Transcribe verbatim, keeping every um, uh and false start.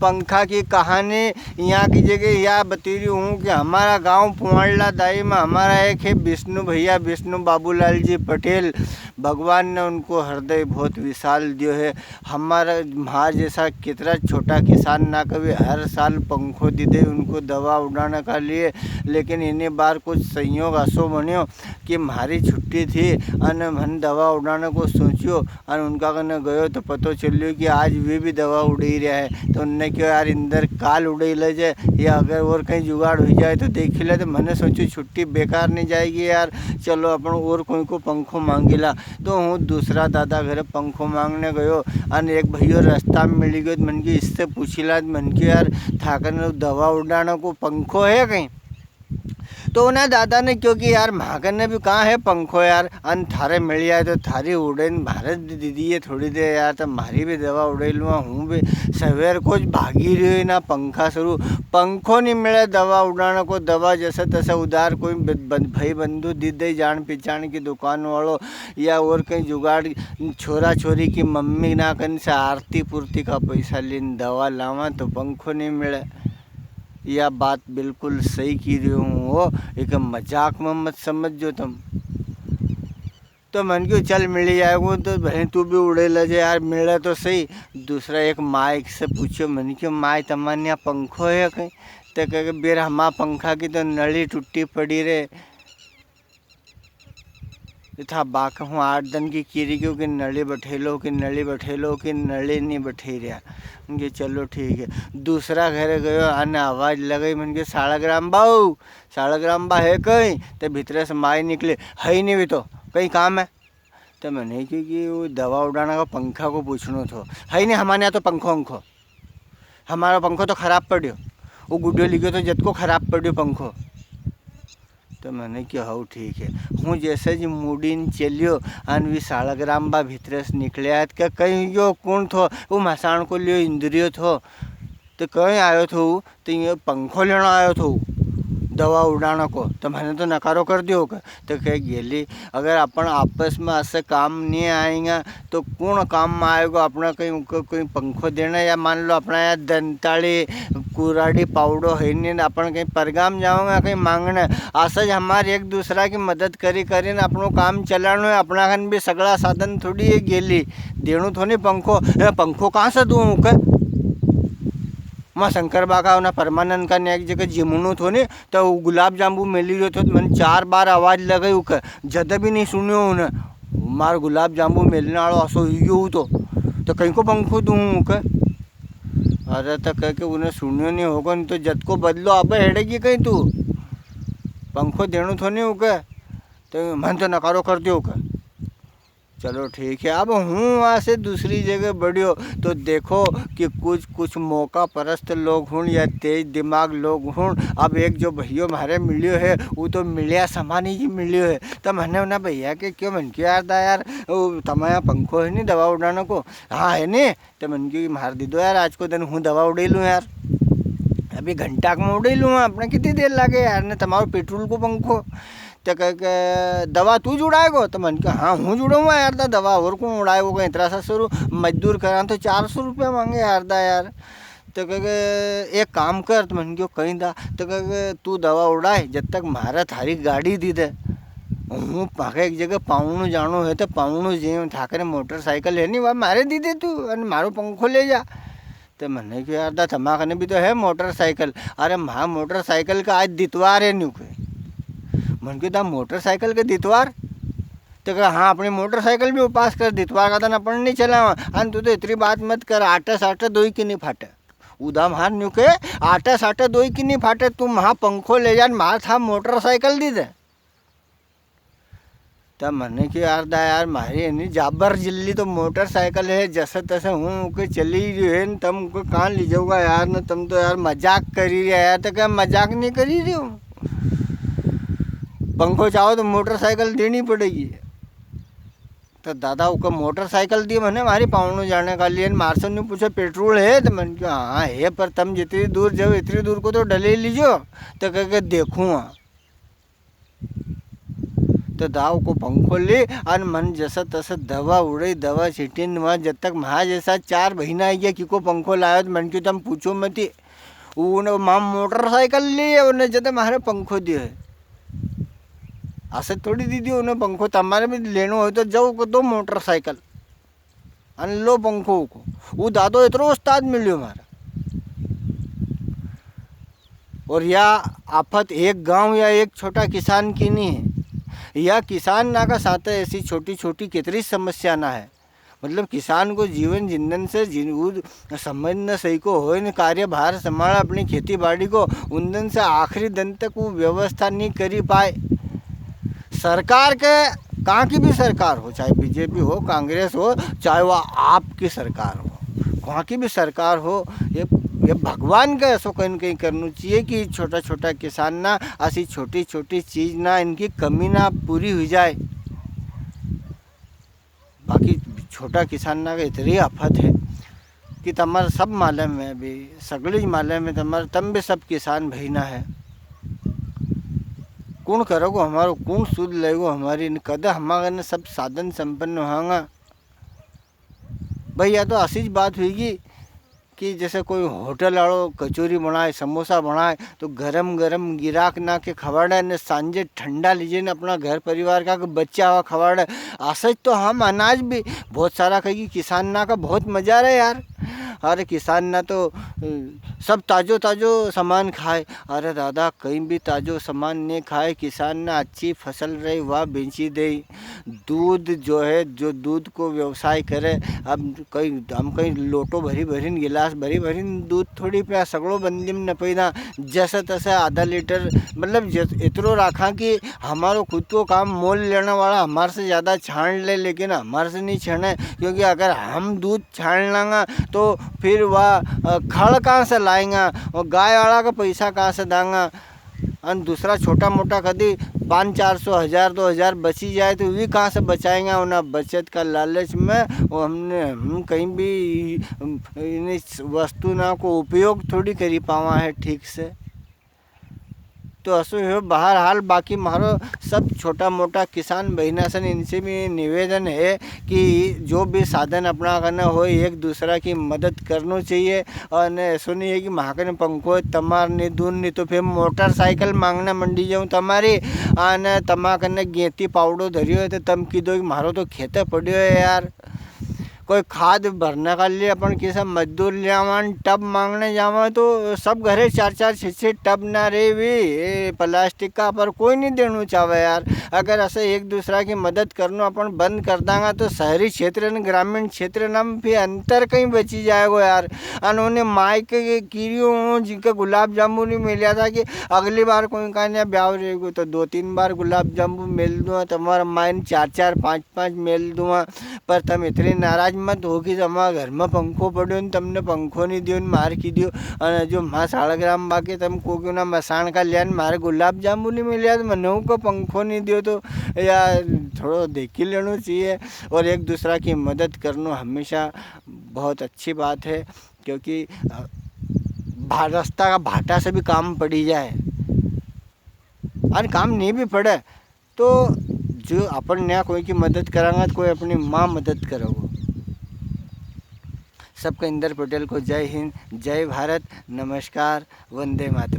पंखा की कहानी यहाँ की जगह या बतई रही हूँ कि हमारा गांव पुआंडला दाई में हमारा एक है विष्णु भैया, विष्णु बाबूलाल जी पटेल। भगवान ने उनको हृदय बहुत विशाल दियो है। हमारा, म्हार जैसा कितना छोटा किसान ना कभी हर साल पंखो दी दे उनको दवा उड़ाने का लिए, लेकिन इन्हीं बार कुछ संयोग असो बन्यो कि म्हारी छुट्टी थी अने म्हने दवा उड़ाने को सोच्यो अने उनका कने गयो तो पतो चल्यो कि आज वे भी दवा उड़ाई रहा है। तो उनने क्यो, "यार, इंदर काल उड़ाई ले जे, या अगर और कहीं जुगाड़ हुई जाए तो देखी ले।" तो म्हने सोच्यो, "छुट्टी बेकार नहीं जाएगी यार, चलो अपन और कोई को पंखो मांगी ला।" तो हूँ दूसरा दादा घरे पंखो मांगने गयो अने एक भैयो रास्ता में मिली गयो। तो म्हने क्यो, "इससे पूछी ला।" तो म्हने क्यो, "यार, थाकने दवा उड़ाने को पंखो है कहीं?" तो उन्हें दादा ने क्यो कि यार, म्हाकने भी कहाँ है पंखो यार, अन थारे मिल जाए तो थारी उड़े न भारत भी दे दिए थोड़ी देर यार, तो म्हारी भी दवा उड़े लूँ, हूँ भी सवेर को ज भागी रह्यो ना पंखा सरू, पंखो नहीं मिले दवा उड़ाने को, दवा जैसे तैसे उधार कोई ब-, ब-, भाई बंधु दी दे, जान पहचान की दुकान वालो या और कहीं जुगाड़, छोरा छोरी की मम्मी ना कन से आरती पूर्ति का पैसा लेन दवा लावा तो पंखो नहीं मिले। या बात बिल्कुल सही की रही हूँ हो, एक मजाक में मत समझ जो तुम। तो म्हने क्यो चल मिली जाएगो, तो भले तू भी उड़े ले जा यार, मिले तो सही। दूसरा एक माई से पूछो, म्हने क्यो माई तमारे यहाँ पंखो है कहीं? तो कहे, "बेर हमारा पंखा की तो नली टूटी पड़ी रे।" था बाक हूँ आठ दिन की कीरी क्यों कि नली बैठे लो, कि नली बैठे लो, कि नली नहीं बैठे रहा। उनके चलो ठीक है। दूसरा घरे गयो, अने आवाज लगाई, म्हने के, "सालग्राम बा, सालग्राम बा है कहीं?" ते भीतरे से माई निकले, "है ही नहीं भी तो, कहीं काम है?" तो म्हने की, कि वो दवा उड़ाना का पंखा को पूछनो थो। "है ही नहीं, हमारे यहाँ तो पंखो अंखो, हमारा पंखो तो खराब पड़ियो, वो गुड्डियो लिखियो तो जद को खराब पड़ियो पंखो।" तो म्हने क्यो, "हऊ ठीक है।" हूँ जैसे जी मुड़ीन चलियो, अन वी सालग्राम बा भीतरे से निकले आया, तो कहीं यो कौन थो? वो मसान को लियो इंद्रियो थो। तो कहीं आयो थो, तो ये पंखो लेना आयो थो, दवा उड़ाना को। तो म्हने तो नकारो कर दियो के। तो कह गेली, अगर अपन आपस में ऐसे काम नहीं आएगा, तो कौन काम में आएगा? अपना कहीं उनको कोई पंखो देना, या मान लो अपना यहाँ दंताली, कुराड़ी, पावड़ो है नहीं, अपन कहीं परगाम जावांगा, कहीं मांगना। ऐसा ज हमारे एक दूसरा की मदद करी करी ने अपनो काम चलानो है, अपना खन भी सगला साधन थोड़ी है गेली। देणू थो नहीं पंखो, ए, पंखो कहाँ से दूँ उके? माँ शंकर बा का उन्हें परमानंद का ने एक जगह जिमणू थो नहीं, तो वो गुलाब जांबू मेली रह्यो थो, तो मैंने चार बार आवाज लगाई उके, जद भी नहीं सुनियो उन्हें। मार गुलाब जांबू मेलने वालो असो हुई गयो तो, तो कहीं को पंखो दूँ उके? अरे तो कह के उन्हें सुनियो नहीं होगा, नहीं तो जद को बदलो अब हेड़ेगी कहीं तू। पंखो देणू थो नहीं उके, तो मन तो नकारो कर दियो उके। चलो ठीक है, अब हूँ वहाँ से दूसरी जगह बढ़ियो, तो देखो कि कुछ, कुछ मौका परस्त लोग हुण या तेज दिमाग लोग हुण। अब एक जो भैयो म्हारे मिलियो है, वो तो मिलिया समान ही मिलियो है। तो मैंने उन्हें भैया के क्यो, मैंने क्यो, "यार दा यार, वो तमारे यहाँ पंखो है नहीं दवा उड़ाने को?" "हाँ है नहीं।" तो मैंने क्यो, "म्हारे दे दो यार, आज को दिन हूँ दवा उड़े लूँ यार, अभी घंटा में उड़े लूँ, अपने कितनी देर लगे यार, ने तमारो पेट्रोल को पंखो।" तो कह के, "दवा तू जुड़ाएगो?" तो मन के, "हाँ, हूँ जुड़ाऊंगा यार, दा दवा और कौन उड़ाएगो? कहीं इतना सा शुरू मजदूर करा तो चार सौ रुपया मांगे यार, दा यार।" तो कह के, "एक काम कर," तो मन क्यो, "कहीं दा?" तो कह के, "तू दवा उड़ाए, जब तक म्हारे थारी गाड़ी दी दे। हूँ पाके एक जगह पावणू जाणो है, तो पावणू जे थाकरे मोटरसाइकिल है नी, वा म्हारे दी दे तू, अने म्हारो पंखो ले जा।" तो मने क्यो, "यार दा, तमा कने भी तो है मोटरसाइकिल।" "अरे, म्हा मोटरसाइकिल का आज दितवार है," न्यू कहे। मन क्यो, "दा, मोटरसाइकिल के दितवार?" तो कहे, "हाँ, अपनी मोटरसाइकिल भी उपास कर, दितवार का दिन अपन नहीं चलावा। अन तू तो इतनी बात मत कर, आटे साटे दोई की नहीं फाटे।" उदा म्हार न्यू कहे, "आटे साटे दोई की नहीं फाटे, तू म्हा पंखो ले जा, म्हा था मोटरसाइकिल दी दे।" तब मने क्यो, "यार दा यार, म्हारी है नी जाबर जिल्ली तो मोटरसाइकिल है, जसे तसे हूँ उके चली रह्यो है, न तम उके कां ली जाओगा यार, न तम तो यार मजाक करी रह्या यार।" तो कहे, "मजाक नहीं करी रह्यो, पंखो चाहो तो मोटरसाइकिल देनी पड़ेगी।" तो दादा उके मोटरसाइकिल दी मने, म्हारी पावणू जाने का लिए, न म्हार से न्यू पूछे, "पेट्रोल है?" तो मने क्यो, "हाँ है, पर तम जितनी दूर जाओ, इतनी दूर को तो डले लीजो।" तो कह के, "देखूँ हाँ।" तो दाव को पंखो ले, अन मन जसा तसा दवा उड़ई, दवा छिटी ने वहाँ जब तक म्हारा जसा चार महीना आई गया, किको पंखो लायो, तो मन क्यों तम पूछो मती। उने मां मोटरसाइकिल ली है, उने जद म्हारे पंखो दियो है। असे थोड़ी दी दियो उने पंखो, तमारे भी लेनो हो तो जाओ को दो मोटरसाइकिल। अन लो पंखो को। वो दादो इतरो उस्ताद मिल्यो म्हारा। और या आफत एक गांव या एक छोटा किसान की नहीं है। या किसान ना का साथ ऐसी छोटी-छोटी कितरी समस्या ना है। मतलब किसान को जीवन जिंदन से जिन-, वो समझ न सही को होय न कार्यभार संभाला अपनी खेती बाड़ी को, उन दिन से आखिरी दिन तक वो व्यवस्था नहीं करी पाए। सरकार के, कहाँ की भी सरकार हो, चाहे बीजेपी हो, कांग्रेस हो, चाहे वह आपकी सरकार हो, कहाँ की भी सरकार हो, ये, ये भगवान का ऐसो कहीं न कहीं करना चाहिए कि छोटा-छोटा किसान ना, ऐसी छोटी-छोटी चीज ना, इनकी कमी ना पूरी हुई जाए। बाकी छोटा किसान ना के इतरी आफत है कि तमारे सब मालूम है, भी सगली मालूम है तमारे, तम भी सब किसान भाई ना है। कुण करेगो हमारो, कुण सुध लेगो हमारी, न कद हमारे ने सब साधन संपन्न होंगा। भाई, या तो असी ज बात हुईगी कि जैसे कोई होटल आलो कचौरी बनाए, समोसा बनाए, तो गरम गरम गिराक ना के खवाड़े ने सांझे ठंडा लीजे ने अपना घर परिवार का के बच्चा हुआ खवाड़े। असे ज तो हम अनाज भी बहुत सारा खाई, किसान ना का बहुत मजा रहे यार। अरे किसान ना तो, अ, सब ताजो ताजो सामान खाए। अरे दादा, कहीं भी ताजो सामान नहीं खाए, किसान ना अच्छी फसल रही, वह बेची दे। दूध जो है, जो दूध को व्यवसाय करे, अब कई, हम कई लोटो भरी भरीन, गिलास भरी भरीन दूध थोड़ी पिया, सगळो बंदी में नपैदा, जैसे तैसे आधा लीटर, मतलब, जस-, इतरो राखा कि हमारो खुद को काम मोल लेने वाला हमारे से ज्यादा छान ले, लेकिन हमारे से नहीं छाने, क्योंकि अगर हम दूध छान लांगा, तो फिर वह, अ, खल कहाँ से लाएंगा, और गाय वाला का पैसा कहाँ से दांगा? अन दूसरा छोटा मोटा कदी पाँच चार सौ, हजार, दो हजार बची जाए, तो वी कहाँ से बचाएंगा? उना बचत का लालच में वो हमने, हम कहीं भी इन वस्तु ना को उपयोग थोड़ी करी पावा है ठीक से। तो असो हो बहरहाल, बाकी म्हारो सब छोटा मोटा किसान बहिना सन, इनसे भी निवेदन है कि जो भी साधन अपना कने हो, एक दूसरा की मदद करनो चाहिए। अने ऐसो नहीं है कि म्हाकने पंखो है, तमार नहीं दून, नहीं तो फिर मोटरसाइकिल मांगने मंडी जाऊं तमारी। अने तमा कने गेती पावड़ो धरियो है, तो तम की दो कि म्हारो तो खेते पड़ियो है यार। कोई खाद भरने का लिए अपन किसे मजदूर ले आवा, टब मांगने जावा, तो सब घरे चार चार छह छह टब ना रहे भी, ए, प्लास्टिक का, पर कोई नहीं देनो चाहे यार। अगर ऐसे एक दूसरा की मदद करनो अपन बंद कर दांगा, तो शहरी क्षेत्र ने ग्रामीण क्षेत्र में फिर अंतर कहीं बची जाएगो यार। अन उन्हें माइक के कीरियो हूँ, जिनका गुलाब जामुन ही मिला था कि अगली बार कोई का ने ब्याव रहेगो, तो दो तीन बार गुलाब जामुन मेल दूंगा, तुम्हारा माइन चार चार पाँच पाँच मेल दूंगा, पर तम इतने नाराज मत हो कि तमारा घर में पंखो पड़ो न, तमने पंखो नहीं दियो न, मार की दियो। अन जो माँ सालग्राम बाके तम को क्यों ना मसान का लिया न, मारे गुलाब जामुन नहीं मिला, तो मने को पंखो नहीं दियो, तो या थोड़ो देखी लेनो चाहिए। और एक दूसरा की मदद करनो हमेशा बहुत अच्छी बात है, क्योंकि, अ, भा-, रास्ता का भाटा से भी काम पड़ी जाए, और काम नहीं भी पड़े, तो जो अपन न्या कोई की मदद करांगा, तो कोई अपनी माँ मदद करेगो। सबके इंदर पटेल को जय हिंद, जय भारत, नमस्कार, वंदे मातरम।